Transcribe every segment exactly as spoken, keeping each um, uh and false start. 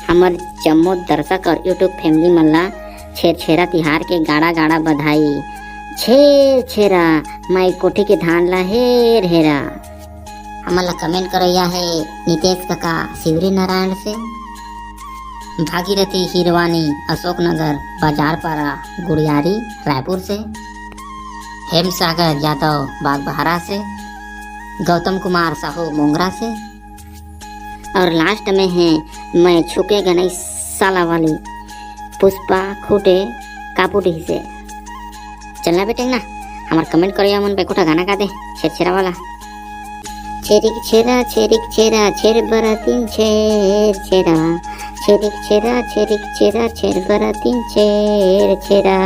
हमर जम्मो दर्शक और YouTube family मन ला छेरछेरा तिहार के गाड़ा गाड़ा बधाई। छेर छेरा, माई कोठी के धान ला हेर हेरा। हमन ला comment करइया हे नितेश कका शिवरी नारायण से, भागीरथी हिरवानी अशोक नगर बाजार पारा गुड़ियारी रायपुर से, हेम सागर यादव बागबहरा से, गौतम कुमार साहू मोंगरा से, और last में है मैं छुके गनई साला वाली पुष्पा खूटे काबू डीह से। चलना बेटे ना, हमर comment करइया मन बर एको ठा गाना गा दे, छेरछेरा वाला। छेरिक छेरा, छेरिक छेरा, छेर बरातीन छेर छेरा। छेरिक छेरा, छेरिक छेरा, छेर बरातीन छेर छेरा।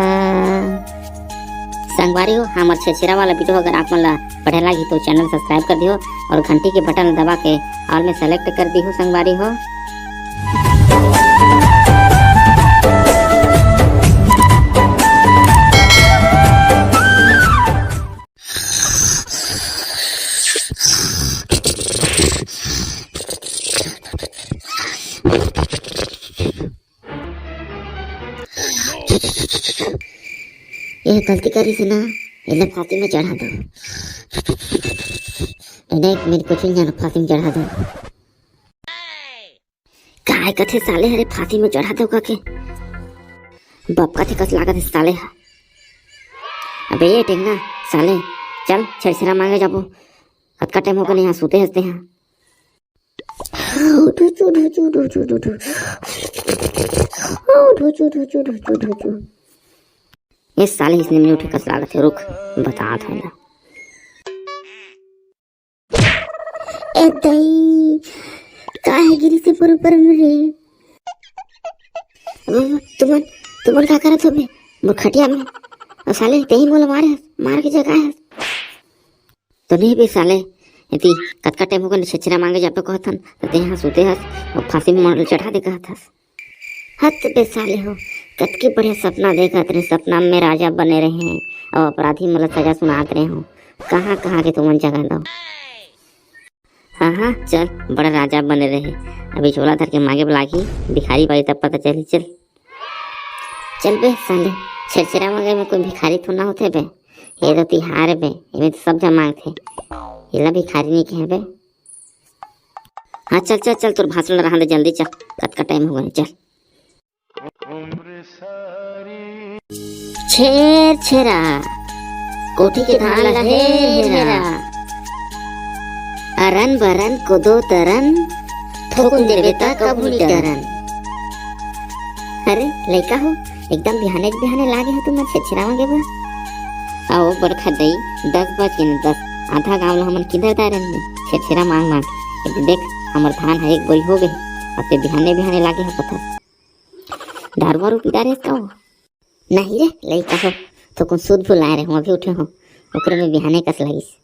संगवारी हो, हमर छेरछेरा वाला video अगर आप मन ला बढ़िया लागी तो channel subscribe कर दिहो और घंटी के button दबा के all में select कर दिहो संगवारी हो। ये गलती करिस ना, एला फांसी में चढ़ा दो। नहीं, मेरी कुछ नहीं जाना, फांसी में चढ़ा दो। काय कथे साले हरे, फांसी में चढ़ा दो कके? बबका थे कस लागत हे साले ह। अबे ये टेंगना साले, चल छेरछेरा मांगे जाबो। अतका time हो गए यहाँ सूते हंसते हैं। ढुचू, ढुचू, ढुचू, ढुचू। ढुचू, ढुचू, ढुचू, ढुचू। ये साले इसने में उठे कस लागत है, रुक, बतात हँव ना। ए दई, का हे गिरी से ऊपर ऊपर में रे? तुमन, तुमन का करत होबे मोर खटिया में? और साले तेही मोला मारे हस, मार के जगाए हस। तो नहीं बे साले, यदि कतका time हो गए छेरछेरा मांगे जाबे कहत हन, तो तेहा सूते हस और फांसी में मोला चढ़ा दे कहत हस। हत बे साले हो, कतकी बढ़िया सपना देखत रहे, सपना में राजा बने रहे और अपराधी मतलब सजा सुनात रहे हो। कहाँ कहाँ के तुमन जगह दो। हाँ हाँ, चल, बड़ा राजा बने रहे। अभी झोला धर के मांगे बुलागी, भिखारी बारी तब पता चली। चल, चल बे साले, छेरछेरा मांगे में कोई भिखारी थोड़ा ना होते बे। ये तो तिहार हे बे, एमे तो सब झन मांगथे। एला भिखारी नहीं कहे बे। हाँ चल चल चल, तोर भाषण रहा दे, जल्दी चल, कतका time हो गए, चल। छेरछेरा, कोठी के धान ला हेर हेरा। अरन बरन कोदो तरन, थोकुन देबे त कभू नी डरन। अरे लइका हो, एकदम बिहाने के बिहाने लागे हो तुमन छेरछेरा मांगे बर। अहो बड़खा दई, दस बज के न दस, आधा गांव ला हमन किंदर दारन में छेरछेरा मांग मांग। ए देख, हमर धान ह एक बोरी हो गए, अब ते बिहाने बिहाने लागे हो कथा। दारू वारू पी डारे हस का हो? नहीं रे लइका हो, थोकुन सुध भुलाए रहे हो, अभी उठे हो, ओकरे में बिहाने कस लगिस।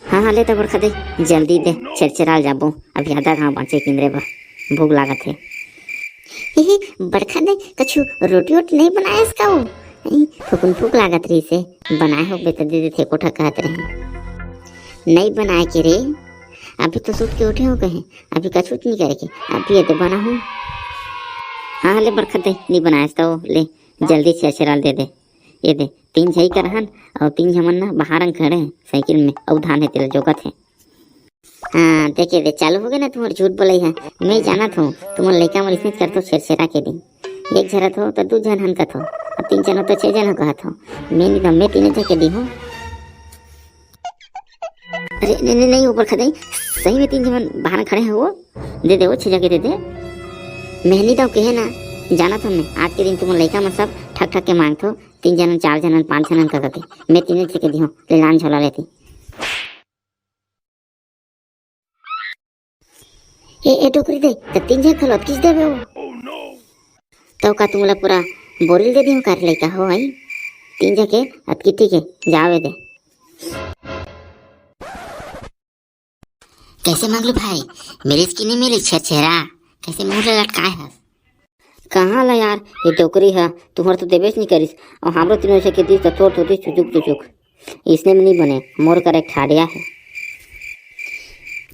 हाँ हाँ, ले तो बड़खा दे, जल्दी दे, छेरछेरा ल जाबो, अभी आधा घाव बांचे किंदरे बर, भूख लागत हे। ही ही, बड़खा दे, कछु रोटी वोटी नहीं बनाए हस का हो? नहीं, थोकुन भूख लागत रहिस हे, बनाए होबे त दे देथे, कोठा कहत रहे। नहीं बनाए के रे, अभी तो सुत के उठे हो कहे, अभी कछु नहीं करे के, अभी ये दे बनाहूँ। हाँ ले बड़खा दे, नहीं बनाए हस तो ले, जल्दी छेरछेरा ल दे दे। ये दे, तीन झई कर हन, और तीन झमन ना बाहर अंग खड़े हैं साइकिल में, अउ धान है तेला जोगत है। हाँ, देखे दे, चालू हो गए ना तुम्हारे झूठ बोलई है। मैं जानत हूँ, तुमन लइका मन इसने करत हो छेरछेरा के दिन। एक झरत हो तो दू झन हन कथो, अब तीन झन हो तो छह झन हो कहत हो। मैं नहीं तो मैं तीन झन के दी हूँ। अरे नहीं नहीं नहीं, ऊपर खदई, सही में तीन झन बाहर खड़े हैं वो, दे दे वो छह जगह दे दे। मैं नहीं तो कहे ना, जानत हूँ मैं, आज के दिन तुमन लइका मन सब ठक ठक के मांगथो, तीन झन, चार झन, पांच झन करके। मैं तीन झन के दी हूँ, ले लान झोला लेती। ए, ए डोकरी दे, त तीन झन घलो अतकीच देबे वो। तो का तुमला पूरा बोरिल दे दिहूं का रे लइका हो, आई? तीन झन के अतकी ठीक है, जावे दे। कैसे मंगलू भाई, मिलिस कि नहीं मिलिस छेरछेरा? कैसे मुंह ले लटकाए हस? कहाँ ला यार, ये डोकरी ह, तुहर तो देबेच नहीं करिस, और हमरो तीनों से के दिस, तो तोर तो दिस चुचुक चुचुक। इसने में नहीं बने, मोर कर एक ठा idea है।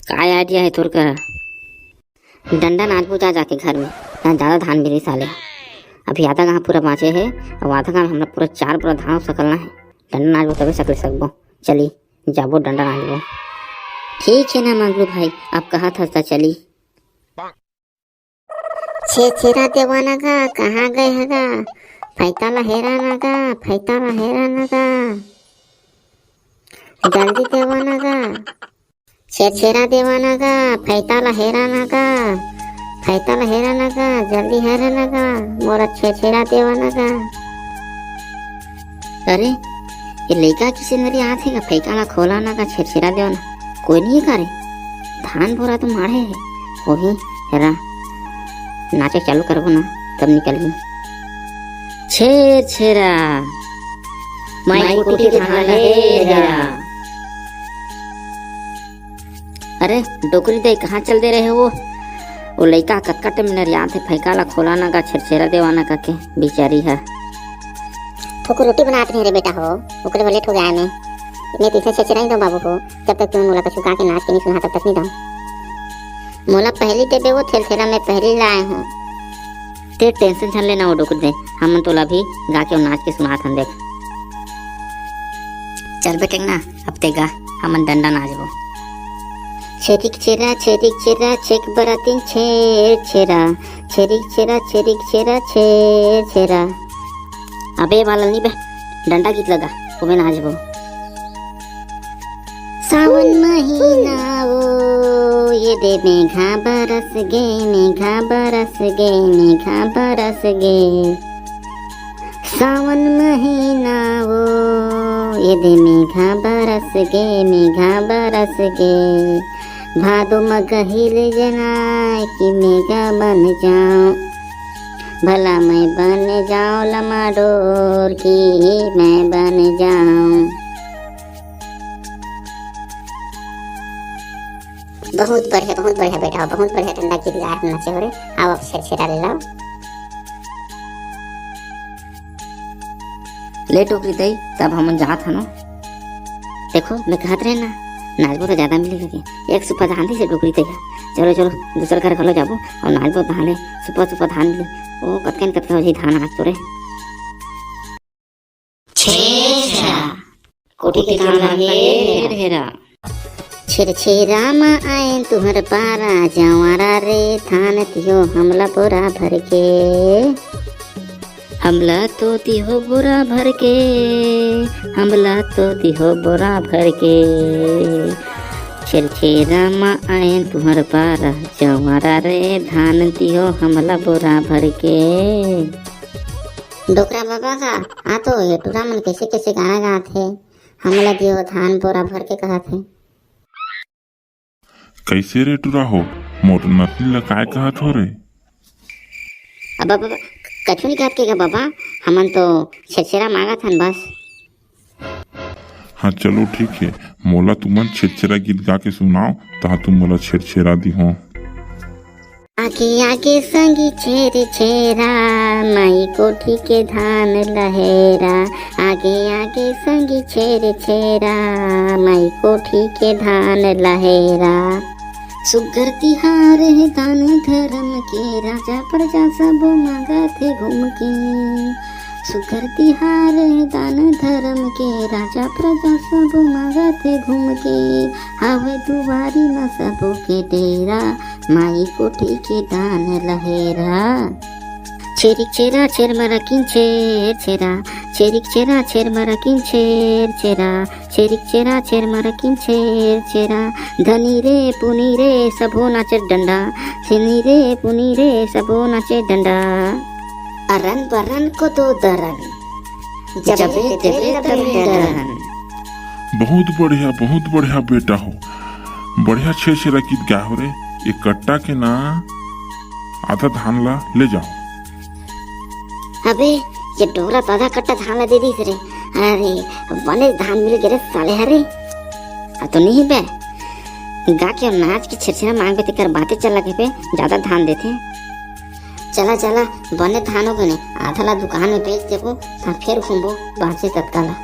काय idea है तोर कर? डंडा नाचबो जा जाके घर में, यहाँ ज्यादा धान मिली साले। अभी आधा गाँव पूरा बाँचे हे, अब आधा गाँव में हमला पूरा चार बोरा धान सकलना हे। डंडा नाचबो तभे सकले सकबो। चली, जाबो डंडा नाचबो। ठीक हे ना मंगलू भाई, अब कहत हस त चली। छेरछेरा देवाना गा, कहाँ गए हगा? फैता ला हेरा ना गा, फैता ला हेरा ना गा। जल्दी देवाना गा। छेरछेरा देवाना गा, फैता ला हेरा ना गा। फैता ला हेरा ना गा, जल्दी हेरा ना गा। मोला छेरछेरा देवाना गा। अरे, ये लइका किसे नरियात हे गा? फैका ला खोला ना गा, छेरछेरा देवाना। कोई नहीं हे का रे? धान बोरा तो माढ़े हे। ओही, हेरा। नाचे चालू करबो ना, तब निकलही। छेरछेरा। माई कोठी के धान ला हेरा। अरे, डोकरी दई, कहाँ चल दे रहे हो? वो लइका कतका टेम नरियात हे, फैका ला खोला ना गा, छेरछेरा देवाना गा के, बिचारी ह। थोको रोटी बनात नहीं रे बेटा हो, ओकरे बर लेट हो गया मैं। मैं तो इसे छेरछेरा नहीं दो बाबू हो, जब तक तुम मोला कछु गा के नाच के नहीं सुना, तब तक नहीं दो। मोला पहली देबे वो छेरछेरा, मैं पहली लाए हूँ। ते टेंशन झन लेना वो डोकरी दई, हमन तोला भी गा के नाच के सुनात हन देख। चल बे टेंगना, अब ते गा, हमन डंडा नाचबो। छेरिक छेरा, छेरिक छेरा, छेक बरातिन छेर छेरा। छेरिक छेरा, छेरिक छेरा, छेर छेरा। अबे वाला नहीं बे, डंडा गीत ला गा, ओमे नाचबो। सावन महीना वो, ये दे मेघा बरस गे, मेघा बरस गे, मेघा बरस गे। सावन महीना वो, ये दे मेघा बरस गे, मेघा बरस गे। भादो म गहिल जनाय कि मेघा बन जाऊं, भला मैं बन जाऊं लमाडोर कि मैं बन जाऊं। बहुत बढ़िया, बहुत बढ़िया बेटा, बहुत बढ़िया डंडा गीत गाए हो, नाचे हो रे। आओ अब छेरछेरा ले लाओ। ले डोकरी दई, तब हमन जात हनो। देखो, मैं कहत रहे ना, नाचबो तो ज्यादा मिलेगा के। एक सुपा धान दिस हे डोकरी दई। चलो, चलो, दूसर घर घलो जाबो और नाचबो धान ले, सुपा सुपा धान मिले। ओ, कतका न कतका हो जाही धान आज तो रे। छेरछेरा। कोठी के धान ला हेर हेरा। छेरछेरा म आएन तुहर पारा, जंवारा रे धान दिहो हमला बोरा भर के। हमला तो दिहो बोरा भर के, हमला तो दिहो बोरा भर के। छेरछेरा म आएन तुहर पारा, जंवारा रे धान दिहो हमला बोरा भर के। डोकरा बाबा का, आ तो ये टूरा मन कैसे कैसे गाना गात हे, हमला दियो धान बोरा भर के कहत हे। कैसे रे टूरा हो, मोर नतनी ल काय कहत हो रे? अब, अब, अब, कछु नहीं कहत के गा बाबा, हमन तो छेरछेरा मांगत हन बस। हाँ चलो ठीक हे, मोला तुमन छेरछेरा गीत गा के सुनाओ, तहाँ तुम मोला छेरछेरा दिहो। आगे आगे संगी छेरछेरा, माई कोठी के धान ल हेरा। आगे आगे संगी छेरछेरा, माई कोठी के धान ल हेरा। सुग्घर तिहार हे दान धरम के, राजा प्रजा सबो मांगत हे घूम के। सुग्घर तिहार हे दान धरम के, राजा प्रजा सबो मांगत हे घूम के। हावय दुवारी म सबो के डेरा, माई कोठी के धान ल हेरा। छेरिक छेरा छेरमरा किन छेरछेरा, छेरिक छेरा छेरमरा किन छेरछेरा, छेरिक छेरा छेरमरा किन छेरछेरा। धनी रे पुनी रे सबो नाचे डंडा, धनी रे पुनी रे सबो नाचे डंडा। अरन बरन को दो दरन, जबे जबे तेरे तेरे दबे तेरे दरन। दरन। बहुत बढ़िया, बहुत बढ़िया बेटा हो, बढ़िया छेरछेरा गीत गाए हो रे। ये कट्टा के ना आधा धान ला ले जाओ। अबे, ये डोकरा तो आधा कट्टा धान ला दे दिस रे। अरे, बने धान मिल गे रे साले हरे। अब तो नहीं बे। गा के नाच के छेरछेरा मांगबे तेकर बाते चला के बे, ज्यादा धान देथे। चला, चला, बने धान हो गए ने, आधा ला दुकान में बेच देबो, ता फेर घूमबो, बांचे ततका ला।